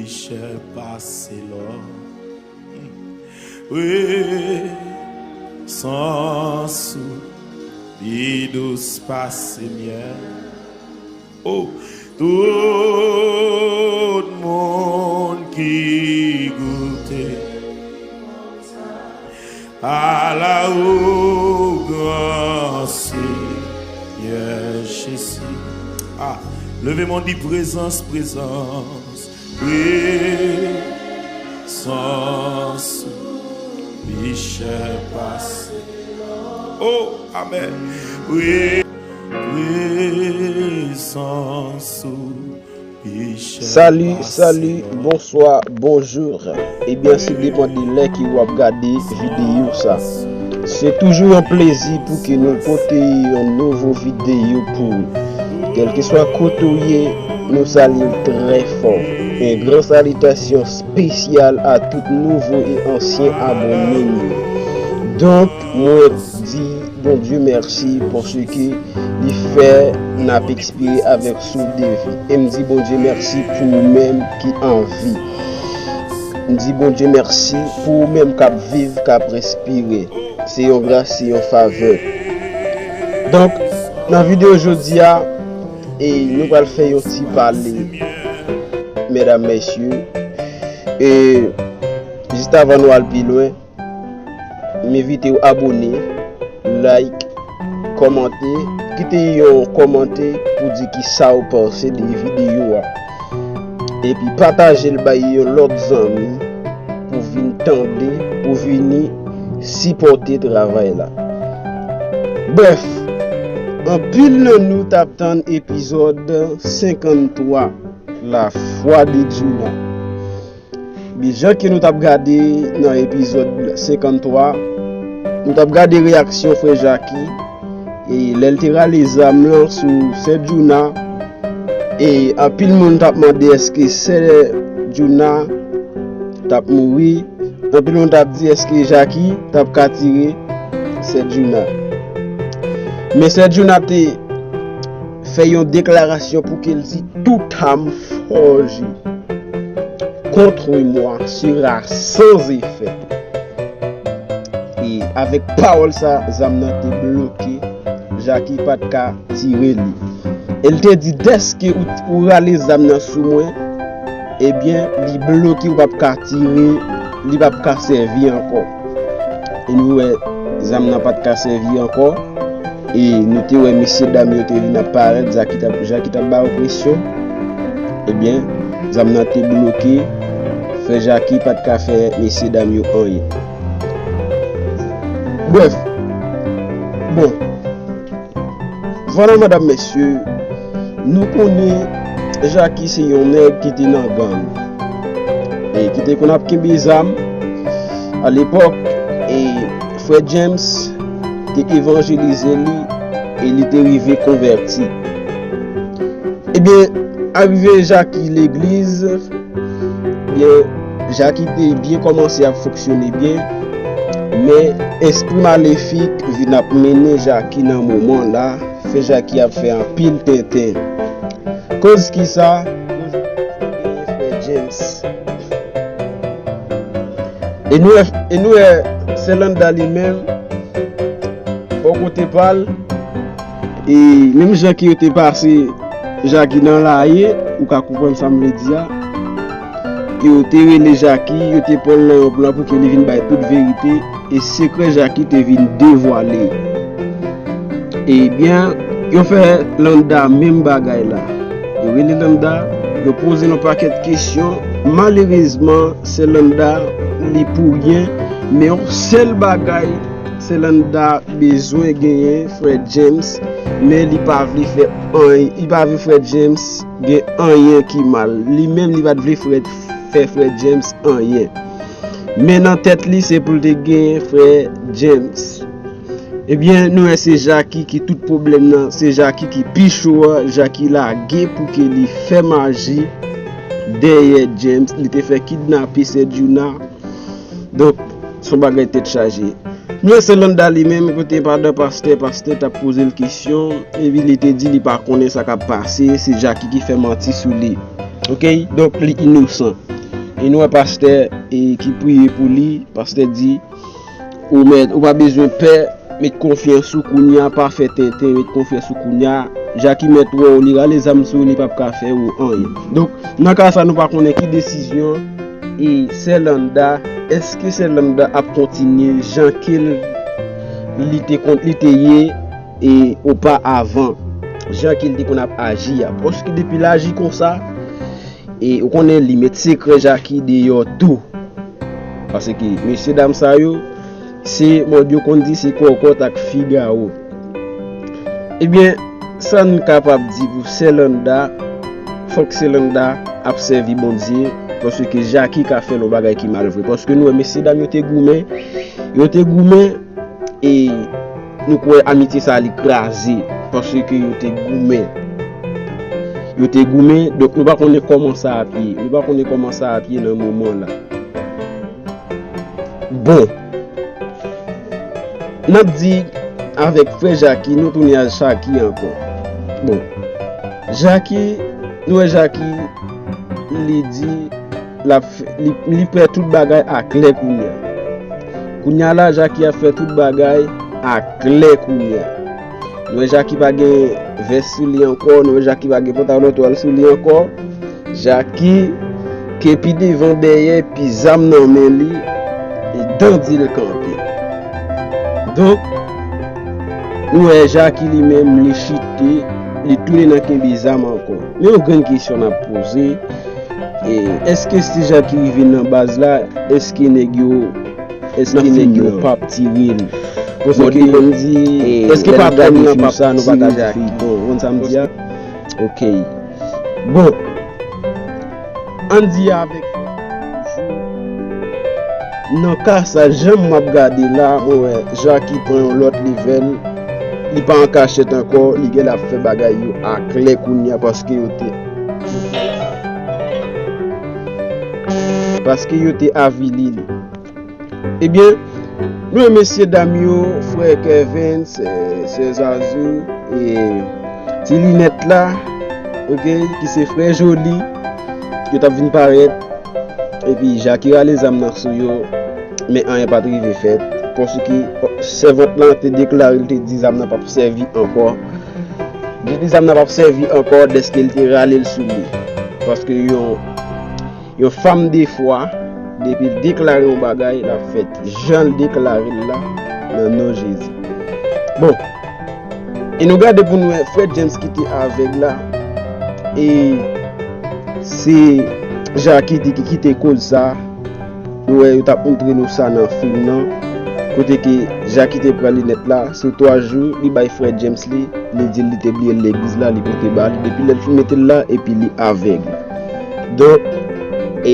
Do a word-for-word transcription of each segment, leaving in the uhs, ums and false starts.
Chè pase lò. Prezans ou pi dous pase myèl. Oh, tout moun ki goute a la ou gran Senyè Jezi. Ah, leve men w, di prezans, prezans, prezans ou pi chè pase. Oh, amèn. Pre- Prezans ou pi chè pase lò. Salut, salut, bonsoir, bonjour. Ebyen, se depann de lè ke w ap gade videyo sa. Se toujou yon plezi pou ke nou pote yon nouvo videyo pou ou. Kèlkeswa kote w ye, nou salye w trè fò. Yon gran salitasyon espesyal a tout nouvo e ansyen abòne m yo. Donk, mwen di Bondye mèsi paske li fè n ap ekspire avèk souf de vi. E m di Bondye mèsi pou ou menm ki an vi. M di Bondye mèsi pou ou menm k ap viv, k ap respire. Se yon gras, se yon favè. Donk, nan videyo jodi a, e nou pral fè yon ti pale, medam, mesye. E jis avan nou al pi lwen, m envite w abòne, like, kòmante, kite yon kòmantè pou di kisa w panse de videyo a. Epi pataje l bay yon lòt zanmi pou vin tande, pou vini sipòte travay la. Brèf, anpil nan nou t ap tann epizòd senkanntwa, La foi de Djouna. Ebyen, jan ke nou t ap gade nan epizòd senkanntwa, nou t ap gade reyaksyon frè Jaki, e lè l te rale zam lan sou sè Djouna, e anpil moun t ap mande èske sè Djouna t ap mouri, anpil moun t ap di èske Jaki t ap ka tire sè Djouna. Men sè Djouna te fè yon deklarasyon pou ke l di tout arme forgée contre moi sera sans effet. E avèk pawòl sa, zam nan te bloke, Jaki pa t ka tire li. E l te di, dèske ou, ou rale zam nan sou mwen, ebyen, li bloke, ou p ap ka tire, li p ap ka sèvi ankò. E nou wè, zam nan pa t ka sèvi ankò. E nou te wè mesye dam yo te vin ap parèt, Jaki t ap, Jaki t ap ba yo presyon. Ebyen, zam nan te bloke, frè Jaki pa t ka fè mesye dam yo anyen. Brèf, bon, vwala, medam, mesye, nou konnen Jaki se yon nèg ki te nan gang e ki te konn ap kenbe zam alepòk, e frè James te evanjelize li e li te rive konvèti. Ebyen, arive Jaki legliz, byen, Jaki te byen kòmanse ap fonksyone byen, men espri malefik vin ap mennen Jaki nan moman la, fè Jaki ap fè anpil tenten. Koz ki sa? Koz frè James. E nou wè, e nou wè sè Landa li menm, bò kote pa l, e menm jan ke yo te pase Jaki nan laye, ou ka konprann sa m vle di a, yo te rele Jaki, yo te pran l nan yon plan pou ke li vin bay tout verite, e sekrè Jaki te vin devwale. Ebyen, yo fè Landa menm bagay la. Yo rele Landa, yo poze l yon pakèt kesyon. Malerezman, sè Landa, li pou ryen, men yon sèl bagay sè Landa bezwen genyen, frè James, men li pa vle fè anyen, li pa vle frè James gen anyen ki mal. Li menm, li pa t vle frè, fè frè James anyen. Men nan tèt li, se pou l te genyen frè James. Ebyen, nou wè se Jaki ki tout pwoblèm nan, se Jaki ki pi cho a, Jaki lage pou ke li fè maji dèyè James, li te fè kidnape sè Djouna. Donk, se yon bagay tèt chaje. Nou wè sè Landa li menm, kote pandan pastè, pastè t ap poze l kesyon, epi li te di li pa konnen sa k ap pase, se Jaki ki fè manti sou li. Ok, donk li inosan. E nou wè pastè e ki priye pou li, pastè di, ou mèt, ou pa bezwen pè, met konfyans ou kounye a, pa fè tenten, met konfyans ou kounye a. Jackie mèt wè w, li rale zam sou ou, li p ap ka fè ou anyen. Donk, nan ka sa, nou pa konnen ki desizyon e sè Landa, èske sè Landa ap kontinye jan ke l, li te kon, li te ye e oparavan, jan ke l te konn ap aji a. Paske depi l aji konsa, e ou konnen li met sekrè Jackie deyò tou. Paske mesye dam sa yo, se mòd yo konn di se kòkòt ak figawo. Ebyen, sa n kapab di pou sè Landa, fòk sè Landa ap sèvi Bondye, paske Jackie ka fè l yon bagay ki mal vre. Paske nou wè mesye dam yo te goumen, yo te goumen, e nou kwè amitye sa li kraze, paske yo te goumen. Yo te goumen, donk nou pa konnen kòman sa ap ye. Nou pa konnen kòman sa ap ye nan moman la. Bon, n ap di avèk frè Jackie, nou tounen a Jackie ankò. Bon, Jackie, nou wè Jackie, li di l ap fè, li, li fè tout bagay aklè kounye a. Kounye a la, Jackie ap fè tout bagay aklè kounye a. Nou wè Jackie pa gen vès sou li ankò, nou wè Jackie pa gen pantalon twal sou li ankò. Jackie, kepi devan dèyè, epi zam nan men li, e dan di l kanpe. Donk, nou wè Jackie li menm, li chite, li tounen nan kenbe zam ankò. Men yon grenn kesyon n ap poze, e, èske se Jackie rive nan baz la, èske nèg yo, èske nèg yo p ap tire l? Paske, bon, di, e, èske patwòn nan p ap tire l? Ou konn sa m di a? Ok. Bon, ann di avèk, nan ka sa, jan m ap gade la, mwen wè Jackie pran yon lòt level. Li pa an kachèt ankò, li genlè ap fè bagay yo aklè kounye a, paske yo te, paske yo te avili li. Ebyen, nou mesye dam yo, frè Kevin, sè, sè Zazou, e ti linèt la, ok, ki se frè Joli, yo t ap vin parèt, epi Jackie rale zam nan sou yo, men anyen pa t rive fèt, paske sèvant lan te deklare l te di zam nan p ap sèvi ankò. Li di zam nan p ap sèvi ankò dèske l te rale l sou li, paske yon Yon fanm defwa, depi l deklare yon bagay, l ap fèt jan l deklare l la, nan non Jezi. Bon, e nou gade pou nou wè frè James ki te avèg la, e se Jackie te, ki, ki te koz sa. Nou wè yo t ap montre nou sa nan fim nan, kote ke Jackie te pran linèt la, sou twa jou, li bay frè James li, li di l li te bliye l legliz la, li pote ba li, depi lè l fin mete l la, epi li avèg. Donk, e,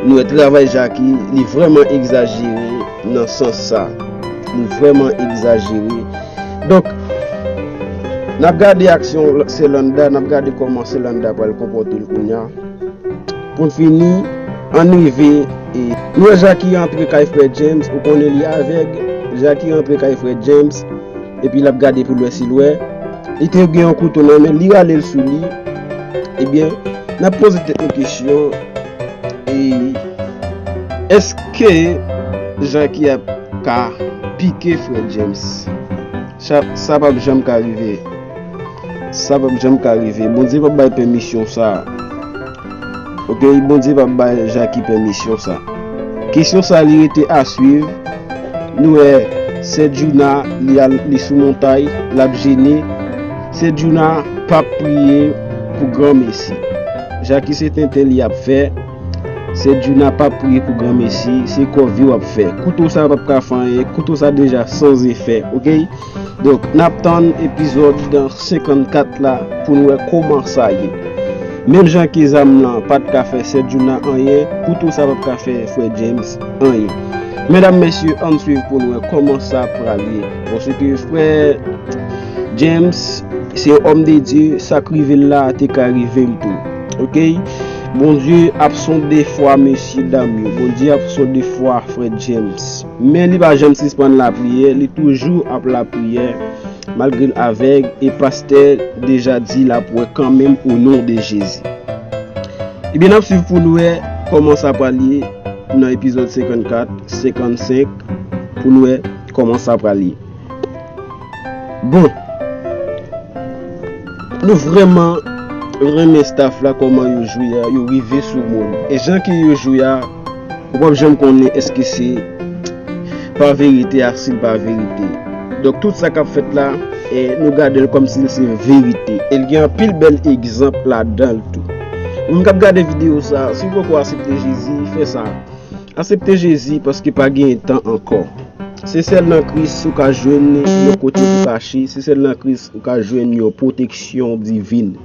nou wè travay Jackie, li vrèman egzajere nan sans sa. Li vrèman egzajere. Donk, n ap gade aksyon Selanda, n ap gade kòman Selanda pral konpòte l kounye a. Pou n fini, ann rive, e, nou wè Jackie antre kay frè James, ou konnen li avèg, Jackie antre kay frè James, epi l ap gade pou l wè si l wè. Li te gen yon kouto nan men l, li rale l sou li. Ebyen, n ap poze tèt nou kesyon, e, èske Jackie ap ka pike frè James? Sa, sa p ap janm ka rive. Sa p ap janm ka rive. Bondye p ap bay pèmisyon sa. Ok, Bondye p ap bay Jackie pèmisyon sa. Kesyon sa li rete a swiv. Nou wè sè Djouna, li al, li sou montay, l ap jene. Sè Djouna p ap priye pou granmesi. Jackie se tenten li ap fè. Sè Djouna p ap priye pou granmesi, se kòve w ap fè. Kouto sa p ap ka fè anyen, kouto sa deja san zefè, ok? Donk, n ap tann epizòd senkannkat la pou n wè kòman sa ye. Menm jan ke zam lan pa t ka fè sè Djouna anyen, kouto sa p ap ka fè frè James anyen. Medam, mesye, ann swiv pou n wè kòman sa pral ye. Paske frè James, se yon òm de Dye, sa k rive l la te ka rive m tou. Ok? Bondye ap sonde fwa mesye dam yo. Bondye ap sonde fwa frè James. Men li pa janm sispann lapriyè, li toujou ap lapriyè, malgre l avèg, e pastè deja di l ap wè kanmenm o non de Jezi. Ebyen, n ap swiv pou n wè kòman sa pral ye nan epizòd senkannkat, senkannsenk, pou n wè kòman sa pral ye. Bon, nou vrèman renmen staff la, kòman yo jwe a, yo rive sou moun. E jan ke yo jwe a, ou p ap janm konnen èske se pa verite a, si l pa verite. Donk, tout sa k ap fèt la, e nou gade l kòmsi l se verite. E l gen anpil bèl egzanp ladan l tou. Ou menm k ap gade videyo sa, si w poko aksepte Jezi, fè sa. Aksepte Jezi paske pa gen tan ankò. Se sèl nan Kris ou ka jwenn yon kote pou kache. Se sèl nan Kris ou ka jwenn yon pwoteksyon divin.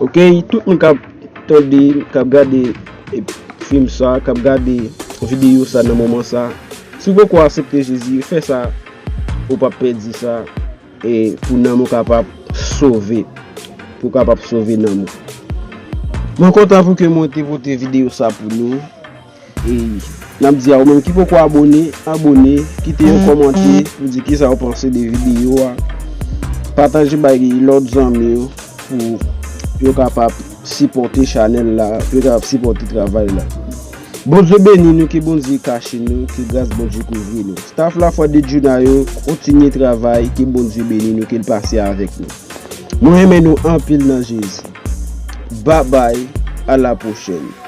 Oke, tout moun k ap tande, k ap gade e, fim sa, k ap gade videyo sa nan moman sa, si w poko aksepte Jezi, fè sa, ou p ap pèdi sa, e pou nanm ou kapab sove, pou w kapab sove nanm ou. Mwen kontan pou ke mwen te pote videyo sa pou nou. E n ap di a ou menm ki poko abone, abone, kite yon kòmantè pou di kisa w panse de videyo a. Pataje bay lòt zanmi w pou yo kapab sipòte chanèl la, pou yo kapab sipòte travay la. Bondye beni nou, ke Bondye kache nou, ke gras Bondye kouvri nou. Staff Lafwa de Djouna yo, kontinye travay, ke Bondye beni nou, ke l pase avèk nou. Mwen renmen nou anpil nan Jezi. Babay, a la pwochèn.